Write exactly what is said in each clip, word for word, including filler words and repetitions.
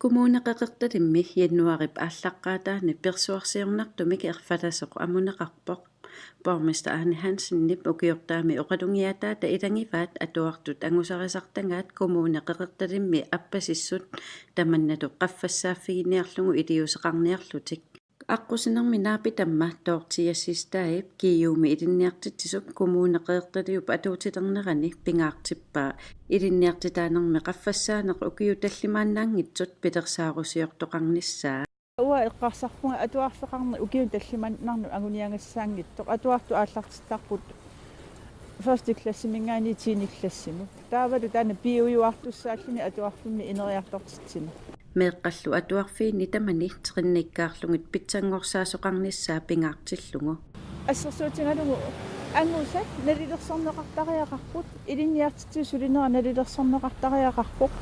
Kommune Qeqertalimmi januaarip aallaqqaataani persuarsiornartumik erfalasoq amuneqarpoq. Borgmester Ane Hansenip ukiortaami oqalugiataata ilagivaat atuartut angusarisartagaat Kommune Qeqertalimmi appasissut tamannalu qaffassaaffigineqarlugu iliuuseqarniarlutik. Aqqusinermi naapitamma Dorthea Siegstadip G U-mi ilinniartitsisup Kommune Qeqertaliup atuutilernerani pingaartippaa ilinniartitaanermi qaffassaaneq ukiut tallimaannaanngitsut pilersaarusiortoqarnissaa. Uanga eqqarsarpunga atuarfeqarneq ukiuni tallimaannarnut anguniagassaanngitsoq. Atuartut aallartittarput første klassiminngaanniit tiende klassimut. Taavalu taanna piujuartussaalluni atuarfimmi ineriartortitsineq. Meeqqallu atuarfiini tamani trinnikkaarlugit pitsanngorsaasoqarnissaa pingaartillugu. Assersuutigalugu angusat nalilersorneqartariaqarput, ilinniartitsisup sulinera nalilersorneqartariaqarpoq,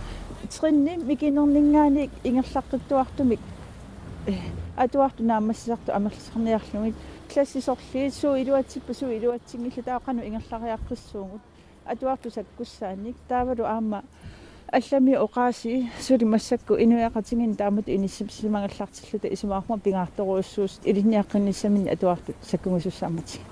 trinni mikinerninngaanniit ingerlaqqittuartumik, eh, atuartut naammassisartut amerlisarniarlugit, klassisorliit suut iluatsippat, suut iluatsinngillat, taava qanoq ingerlariaqqissuugut. Atuartut sakkussaannik taavalu aamma allami oqaasii suli massakkut inuiaqatigiinni taamatut inissisimagallartilluta, isumaqarpunga pingaartorujussuusut ilinniaqqinnissaminnik atuartut sakkugisussaammatigik.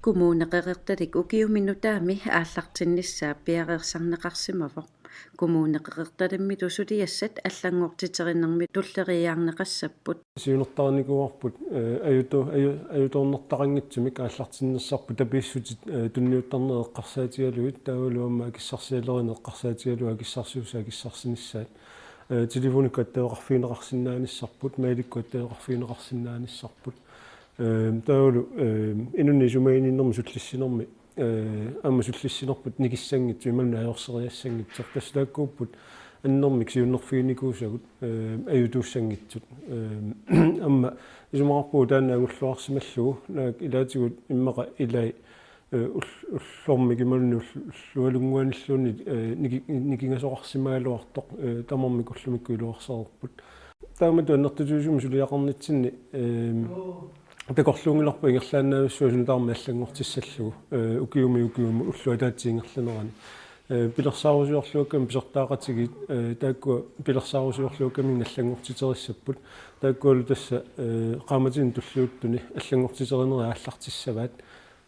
Kommune Qeqertalik ukiumi nutaami aallartinnissaa piareersarneqarsimavoq. Kommune Qeqertalimmilu suliassat allanngortiterinermik tulleriiaarneqassapput. Siunertarinikuuarput, eh, ajuto-, aju-, ajutoornertaqanngitsumik aallartinnersarput tapiissutit, eh, tunniuttarneq eqqarsaatigalugit, taavalu aamma akissarsialerineq eqqarsaatigalugu akissarsiussat akissarsinissaat. Eh, telefonikkut attaveqarfigineqarsinnaanissarput, mailikkut attaveqarfigineqarsinnaanissarput. Eh, taavalu, eh, inunnik isumaginninnermik sullissinermi, eh, aamma sullissinerput nikissanngitsoq imaluunniit ajorseriassanngitsoq. Tassa taakkuupput annermik siunnerfiginikuusagut, eh, ajutuussanngitsut. Eh, aamma isumaqarpunga taanna angulluarsimallugu, naak ilaatigut immaqa ilai, eh, ull-, ullormik imaluunniit ull-, ullualunnguanilluunniit, eh, niki-, nikingasoqarsimagaluartoq, eh, tamarmik ullumikkut iluarsereerput. Taamatut annertutigisumik suliaqarnitsinni, eh, takorluunngilarput ingerlaannavissua suna tamarmi allanngortissallugu, eh, ukiumi ukiumi ulloq ataatsip ingerlanerani. Eh, pilersaarusiorluakkami pisortaaqatigiit, eh, taakkua pilersaarusiorluakkaminnga allanngortiterissapput. Taakkualu tassa, eh, qaammatini tulliuttuni allanngortiterinerit aallartissavaat.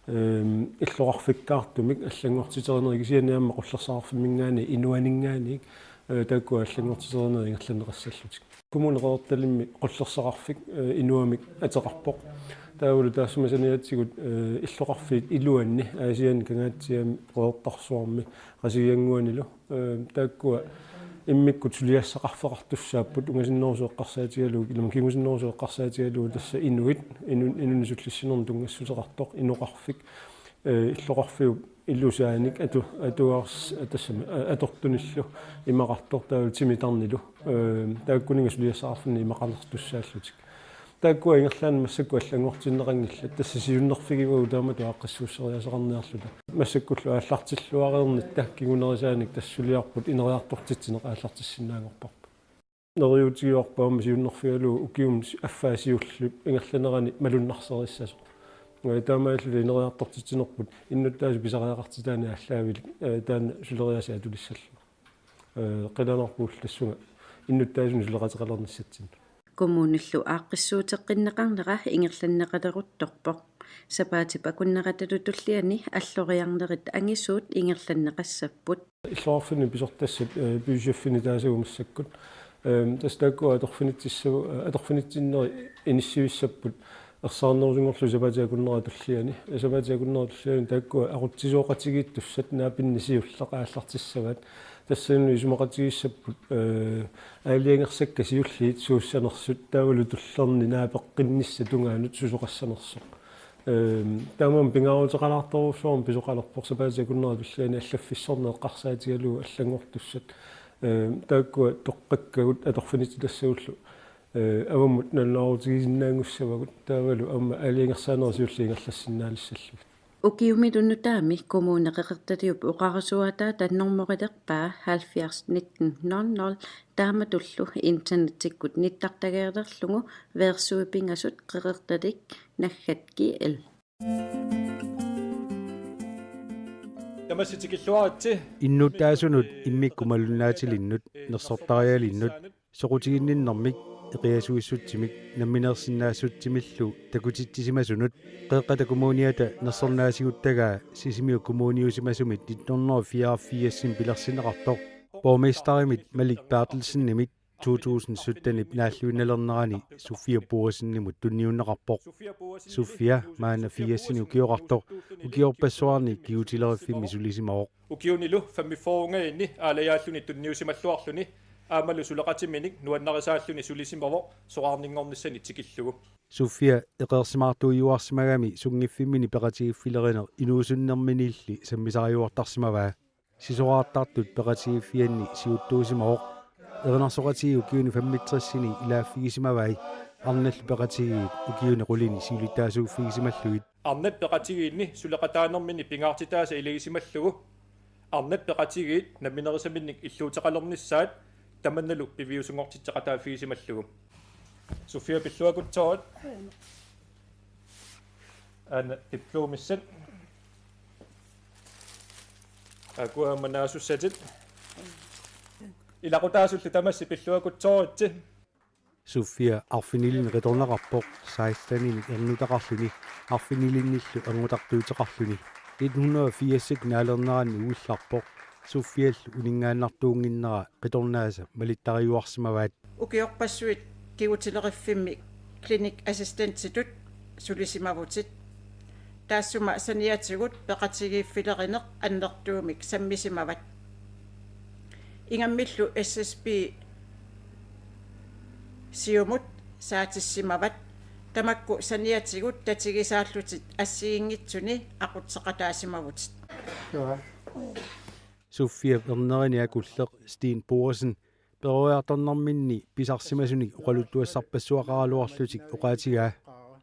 Ehm, illoqarfikkaartumik allanngortiterinerit kisianni aamma qullersaqarfimminngaanniit inuaninngaanniit, eh, taakkua allanngortiterinerit ingerlanneqassallutik. Kommune Qeqertalimmi qullersaqarfik, eh, inuamik ateqarpoq. Taavalu taassuma saniatigut, eh, illoqarfiit iluanni Aasianni, Kangaatsiami, Qeqertarsuarmi, Qasigiannguanilu, eh, taakkua immikkut suliassaqarfeqartussaapput, ungasinnerusoq eqqarsaatigalugu, ilumut kingusinnerusoq eqqarsaatigalugu tassa inuit, inu-, inunnik sullissinermik tunngassuteqartoq, inoqarfik, eh, illoqarfiup ilusaanik atu-, atuars-, tassami, a-, atortunillu imaqartoq taavalu timitarnilu, eh, taakkuninnga suliassaqarfinni imaqartussaallutik. Taakkua ingerlaannaq massakkut allanngortinneqanngillat, tassa siunnerfigivagut taamatut aaqqissuusseriaaseqarniarluta. Massakkullu aallartilluareernitta kingunerisaanik tassa suliarput ineriartortitsineq aallartissinnaanngorparput. Neriuutigivarput aamma siunnerfigalugu ukiumut affaa siulleq ingerlanerani malunnarserissasoq. Ee, taamaalilluta ineriartortitsinerput innuttaasut pisariaqartitaanni aallaavilik, ee, taanna suleriaaseq atulissallugu. Ee, qilanaarput tassunga innuttaasunik suleqateqalernissatsinnut. Kommunillu aaqqissuuteqqinneqarnera ingerlanneqaleruttorpoq. Sapaatip akunneratalu tulliani alloriarnerit angisuut ingerlanneqassapput. Illoqarfinni pisortassat, ee, byggecheffinit taasagut massakkut. Ee, tassa taakkua atorfinitsissa-, ee, atorfinitsinneri inissivissapput ersarinnerusunngorlugu sapaatip akunnera tulliani. Ee, sapaatip akunnera tulliani taakkua aqutsisooqatigiittussat naapinneq siulleq aallartissavaat. Tassani isumaqatigiissapput, ee, aalajangersakkat siulliit suussanersut taavalu tullerni naapeqqinnissap tungaanut susoqassanersoq. Ehm, taamaammat pingaaruteqalaartorujussuarmik pisoqalerpoq sapaatip akunnera tulliani allaffissorneq eqqarsaatigalugu allanngortussat. Ehm, taakkua toqqakkagut atorfinitsitassagullu, ee, avammut nalunaarutigisinnaanngussavagut taavalu aamma aalajangersaanera siulleq ingerlassinnaalissallugit. Ukiumilu nutaami Kommune Qeqertaliup oqarasuaataata normorilerpaa halvfjerds nitten nul nul taamatullu internetikkut nittartagereerlugu versuit pingasut qeqertalik naggat G L. Tamassi tikilluaritsi. Innuttaasunut immikkut malunnaatilinnut, nersortarialinnut, Soqutiginninnermik, eqiasuissutsimik nammineersinnaassutsimillu takutitsisimasunut Qeqqata Kommuniata nersornaasiguttagaa Sisimiut kommuniusimasumit nitten hundrede og fireogfirs pilersinneqartoq borgmesterimit Malik Berthelsenimit to tusind sytten-ip naalluinnalernerani Sofia Boasenimut tunniunneqarpoq. Sofia maanna firsini ukioqartoq ukiorpassuarni kigutileriffimmi sulisimavoq. Ukiunilu femogfyrreinni aalajaalluni tunniusimalluarluni aammalu suleqatiminik nuannarisaalluni sulisimavoq soraarninngornissani tikillugu. Sofia eqeersimaartuujuarsimagami sunngiffimmini peqatigiiffilerineq inuusunnerminilli sammisariuartarsimavaa. Sisoraartartut peqatigiiffianni siuttuusimavoq. Erinarsoqatigiit ukiuni femogtresini ilaaffigisimavai. Arnallu peqatigiit ukiuni qulini siulittaasuuffigisimallugit. Arnat peqatigiinni suleqataanerminni pingaartitaasa ilagisimallugu. Arnat peqatigiit namminerisaminnik illuuteqalernissaat tamannalu piviusunngortitseqataaffigisimallugu. Sofia, pilluakutsoorit. Aana diplomissat. Akua aamma naasussatit. Ilaqutaasullu tamassi pilluakutsooritsi. Sofia arfinilinnik qitornaqarpoq seksteninik ernutaqarluni, arfinilinnillu ernutartuuteqarluni. Nitten hundrede og firs naalerneranni uillarpoq. Sofiallu uninngaannartuunnginnera qitornaasa malittariuarsimavaat. Ukiorpassuit kigutileriffimmi klinikassistentitut sulisimavutit. Taassuma saniatigut peqatigiiffilerineq annertuumik sammisimavat. Ingammillu S S P siumut saatissimavat. Tamakku saniatigut tatigisaallutit assigiinngitsuni aqutseqataasimavutit. Joo. Sofiap ernerini akulleq Steen Boasen peroriartornerminni pisarsimasunik oqaluttuassarpassuaqaraluarlutik oqaatigaa.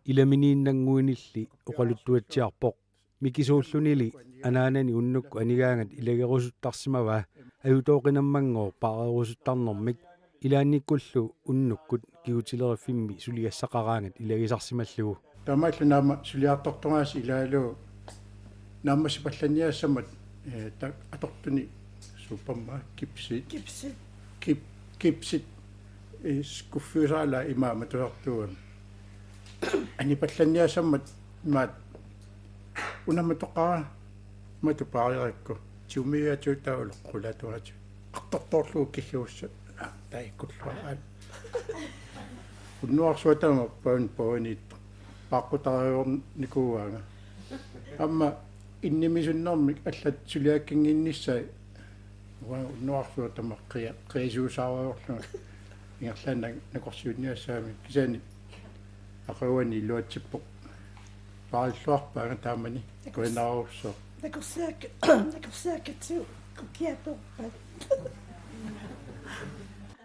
Ilaminiinnannguinilli oqaluttuatsiarpoq. Mikisuullunili anaanani unnukkut anigaangat ilagerusuttarsimavaa, ajutooqinammanngooq paareerusuttarnermik. Ilaannikkullu unnukkut kigutileriffimmi suliassaqaraangat ilagisarsimallugu. Taamaallu naamma suliartortoraasi ilaalu naammassipallanniassammat, eh, ta-, atortuni suupamma kipsit. Kipsit. Kip-, kipsit, eh, skuffiusaala imaama tusartuugami. Anipallanniassammat imaat unamatoqara matupaariarakku. Tiumiaatsuutaa uloqqulaatuaatsu. Qartortoorlugu killiussat. Aa, taikkulluaat. Unnuarsuatama paun pauniittoq. Paaqqutariornikuuaanga. Aamma innimisunnermik allat suliakkinnginnissaat. Uanga unnuarsuatama qia-, qiasuusaariorlunga. Ingerlaannaq nakorsiunniassaamik. Kisianni aqaguani iluatsippoq. Paarilluarpaanga taamani. Kuinarussoq. Nakorsiak-, nakorsiakkatsigu kukiatorpat.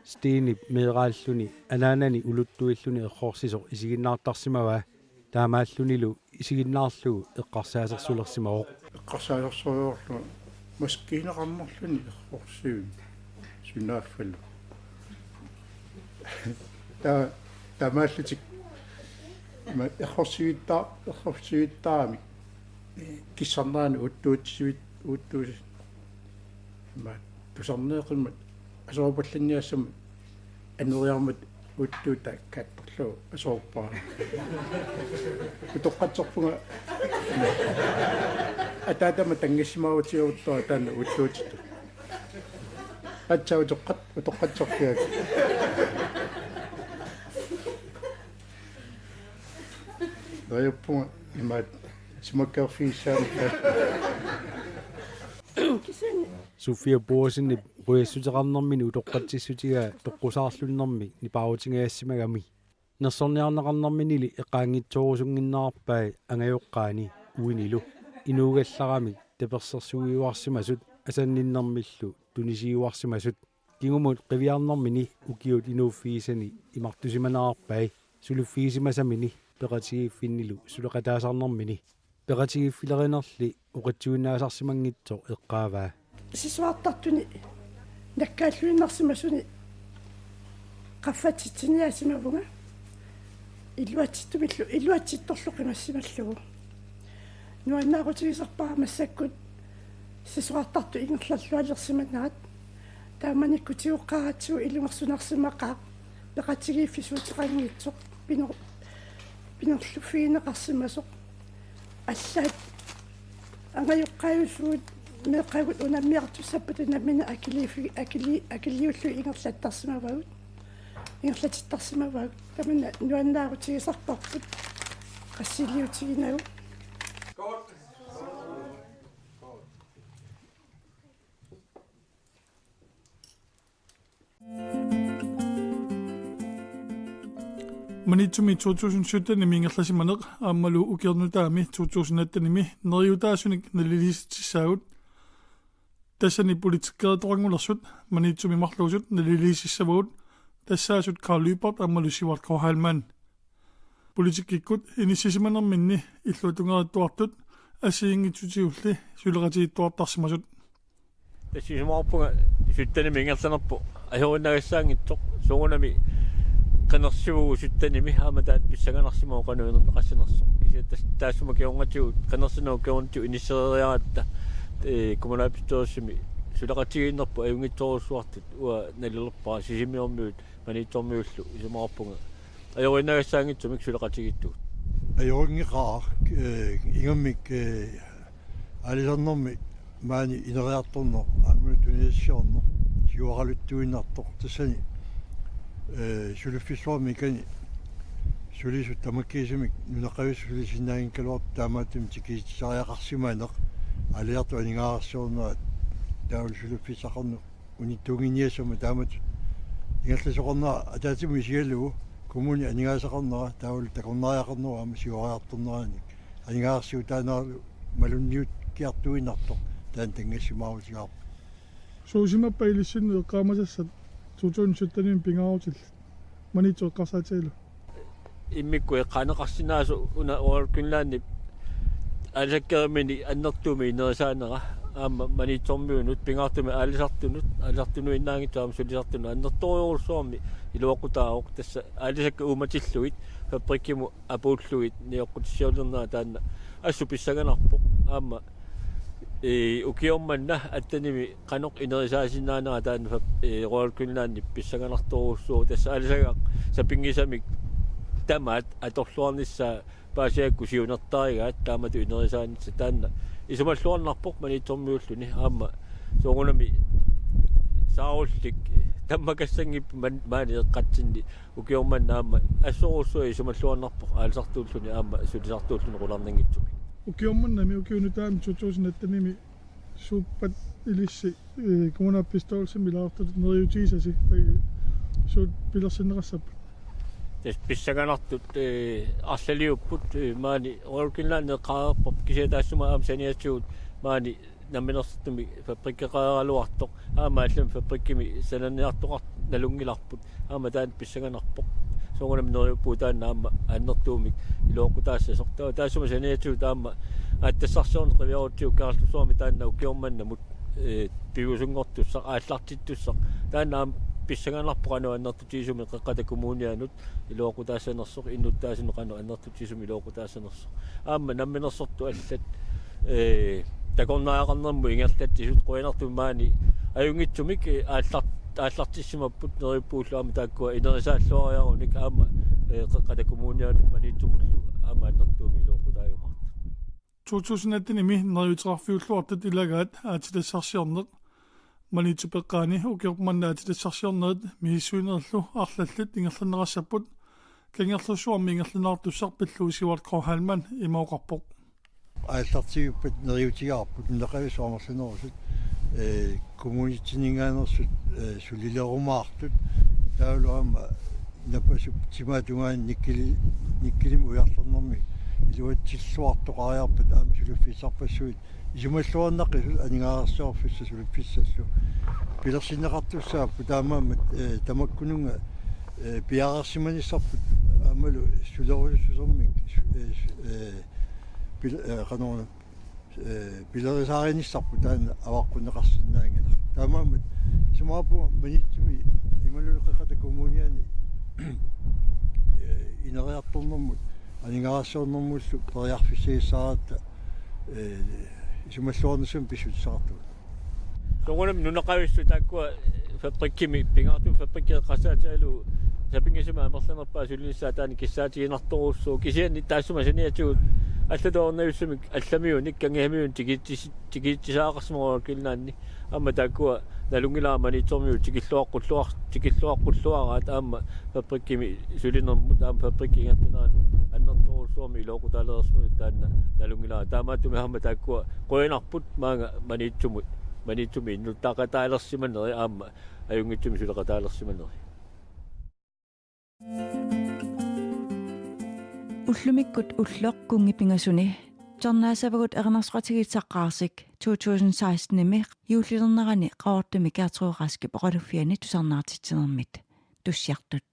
Steenip meeraalluni anaanani uluttuilluni errorsisoq isiginnaartarsimavaa. Taamaallunilu isiginnaarlugu eqqarsaasersulersimavoq. Eqqarsaasersulerlunga maskiinaqarnerluni errorsivimmi sunaaffalu. Ta-, taamaallutik ma-, errorsivitta-, errorsivittaramik, eh, kissarnerani uuttuutsivit-, uuttuus-, ma-, tusarneeqimmat asoorupallanniassammat aneriarmat uuttuutaa kaattorlugu asoorpara. Utoqqatserpunga ataatama tanngissimaarutigeruttoq taanna uuttuutitut. Aatsaat utoqqat-, utoqqatserpiaat. Neriuppunga imaat simakkeerfigissaamik. Kisianni Sofia Boasenip qujassuteqarnermini utoqqatsissutigaa toqqusaarlunnermik nipaarutingajassimagami. Nersorniarneqarnerminili eqqaanngitsoorusunnginnerarpai angajoqqaani uinilu. Inuugallaramik tapersersuiuarsimasut asanninnermillu tunisiuarsimasut. Kingumut qiviarnermini ukiut inuuffigisani imartusimanerarpai suliffigisimasamini peqatigiiffinnilu suleqataasarnermini. Peqatigiiffilerinerli oqitsuinnaasarsimanngitsoq eqqaavaa. Sisorartartuni nakkaalluinnarsimasuni qaffatitsiniaasimavunga. Iluatsittumillu, iluatsittorlu qimassimallugu. Nuannaarutigisarpara massakkut sisorartartut ingerlallualersimanerat. Taamanikkut tiguqqaaratsigu ilungersunarsimaqaaq peqatigiiffissuuteqanngitsoq pinor-, pinerluffigineqarsimasoq. Allaat angajoqqaajullugu meeqqagut unammiartussappat nammineq akiliiffi-, akili-, akiliullugit ingerlattarsimavagut. Ingerlatittarsimavagut. Tamanna nuannaarutigisarparput qassiliutiginagu. Maniitsumi to tusind sytten-imi ingerlasimaneq aammalu ukiornutaami to tusind atten-imi neriutaasunik naliliisitsissaagut. Tassani politikeritaqanngulersut Maniitsumi marluusut naliliisissavagut, tassaasut Karl Lyberth aammalu Sivert K. Heilmann. Politikkikkut inissisimanerminni illuatungerittuartut assigiinngitsutigulli suleqatigiittuartarsimasut. Tassa isumaqarpunga sytten-imi ingerlanerput ajoriinnagassaanngitsoq, soorunami qinersivugut sytten-imi aamma taanna pissanganarsimavoq qanoq inerneqassanersoq. Kisianni tassa taassuma kingornatigut, qinersinerup kingornatigut inissereeriaratta, ee, kommunalbestyrelsimi suleqatigiinnerput ajunngitsorujussuartut uanga nalilerpara Sisimiormiut Maniitsormiullu isumaqarpunga ajoriinnagassaanngitsumik suleqatigiittugut. Ajorinngeqaaq, ee, ingammik, ee, aalisarnermi maani ineriartorneq aammalu tunisassiorneq siuaraluttuinnartoq tassani, ee, suliffissuarmi ikani sulisut tamakkiisumik nunaqqavissut sulisinnaanngikkaluartut taamaattumik tikiissisariaqarsimaneq, aalisartut aningaasarsiornerat taavalu suliffissaqarneq unittuunnginiassammat taamatut ingerlasoqarnera ataatsimut isigalugu kommuni aningaasaqarnera taavalu takornariaqarnerup aamma siuariartorneranik aningaasarsiutaaneralu malunniukkiartuinnartoq taanna tanngassimaarutigaarput. Suusimappat ilissinnut eqqaamasassat to tusind sytten-imi pingaarutillit Maniitsoq eqqarsaatigalugu? Immikkut eqqaaneqarsinnaasoq una Royal Greenlandip aalisakkaminni annertuumik inerisaanera aamma Maniitsormiunut pingaartumik aalisartunut, aalisartunuinnaanngitsoq aamma sulisartunut annertoorujussuarmik iluaqutaavoq, tassa aalisakkat uummatillugit fabrikkimut apuullugit nioqqutissiuulernera taanna assut pissanganarpoq. Aamma, ee, ukioq manna atten-imi qanoq inerisaasinnaanera taanna fab-, ee, Royal Greenlandip pissanganartorujussuuvoq, tassa aalisagaq sapinngisamik tamaat atorluarnissaa paasigakkit siunertarigaat taamatut inerisaanissaq, taanna isumalluarnarpoq Maniitsormiulluni aamma soorunami saarullik tammakassanngippat man-, maani eqqatsinni ukioq manna aamma assorujussuaq isumalluarnarpoq aalisartuulluni aamma sulisartuulluni qularnanngitsumik. Ukioq mannami, ukiup nutaami to tusind atten-imi suuppat ilissi, ee, kommunalbestyrelsimi ilaartutut neriuutigisasi, taava suut pilersinneqassappat? Tassa pissanganartut, ee, arlaliupput, ee, maani Royal Greenland eqqaareerparput, kisianni taassuma aamma saniatigut maani namminersortumik fabrikkeqareeraluartoq, aamma allamik fabrikkimi sananiartoqartoq nalunngilarput, aamma taanna pissanganarpoq. Soorunami neriuppugut taanna aamma annertuumik iluaqutaassasoq. Taava taassuma saniatigut aamma aatsitassarsiorneq qiviarutsigu Kangerlussuarmi taanna ukioq mannamut, ee, piviusunngortussaq, aallartittussaq, taanna aamma pissanganarpoq qanoq annertutigisumik Qeqqata Kommunianut iluaqutaassanersoq, innuttaasunut qanoq annertutigisumik iluaqutaassanersoq. Aamma namminersortut allat, ee, takornariaqarnermut ingerlatsisut, qujanartumik maani ajunngitsumik, ee, aallar-, aallartissimapput, neriuppugullu aamma taakkua inerisaalluariarunik aamma, ee, Qeqqata Kommunianut Maniitsumullu aamma annertuumik iluaqutaajumaartut. To tusind atten-imi neriuuteqarfiulluartut ilagaat aatsitassarsiorneq. Maniitsup eqqaani ukioq manna aatsitassarsiornerit misissuinerillu arlallit ingerlanneqassapput, Kangerlussuarmi ingerlanneqartussaq pillugu Sivert K. Heilmann ima oqarpoq. Aallartigippat neriuutigaarput, nunaqqavissuit amerlanerusut, ee, kommunitsinninngaanneersut, ee, sulilerumaartut, taavalu aamma napassup timaatungaani nikkili-, nikkilimik ujarlernermi iluatsilluartoqariarpat aamma suliffissarpassuit isumalluarnaqisut aningaasarsiorfissat suliffissallu. Pilersinneqartussaapput taamaammat, ee, tamakkununnga, ee, piareersimanissarput aammalu sulerujussusermik, ee, ee, pil-, ee, qanoruna, ee, pilerisaariinissarput taanna avaqqunneqarsinnaanngilaq. Taamaammat isumaqarpunga Maniitsumi imaluunniit Qeqqata Kommuniani, ee, ineriartornermut aningaasarsiornermullu periarfissagissaaratta, ee, isumalluarnissamut pissutissaqartugut. Soorunami nunaqqavissut taakkua, ee, Fabrikkimi, pingaartumik fabrikki eqqarsaatigalugu sapinngisamik amerlanerpaat sulinissaa taanna kissaatiginartorujussuuvoq, kisianni taassuma saniatigut allatut ornajussamik allamiunik kangermiunik tikiitsis-, tikiitsisaqarsimavoq Royal Greenlandi. Aamma taakkua nalunngilara Maniitsormiut tikilluaqqulluar-, tikilluaqqulluaraat aamma fabrikkimi sulinermut, aamma fabrikkip ingerlanerani annertoorujussuarmik iluaqutaalereersimallutik taanna nalunngilara. Taamaattumik aamma taakkua qujanarput maanga Maniitsumut, Maniitsumi innuttaqataalersimaneri aamma ajunngitsumik suleqataalersimaneri. Ullumikkut ulloq kunngi pingasuni tusarnaassavagut erinarsoqatigiit Saqqaarsik to tusind seksten-imi juullilernerani Qaqortumi Gertrud Raskip oqaluffiani tusarnaartitsinermit tussiartut.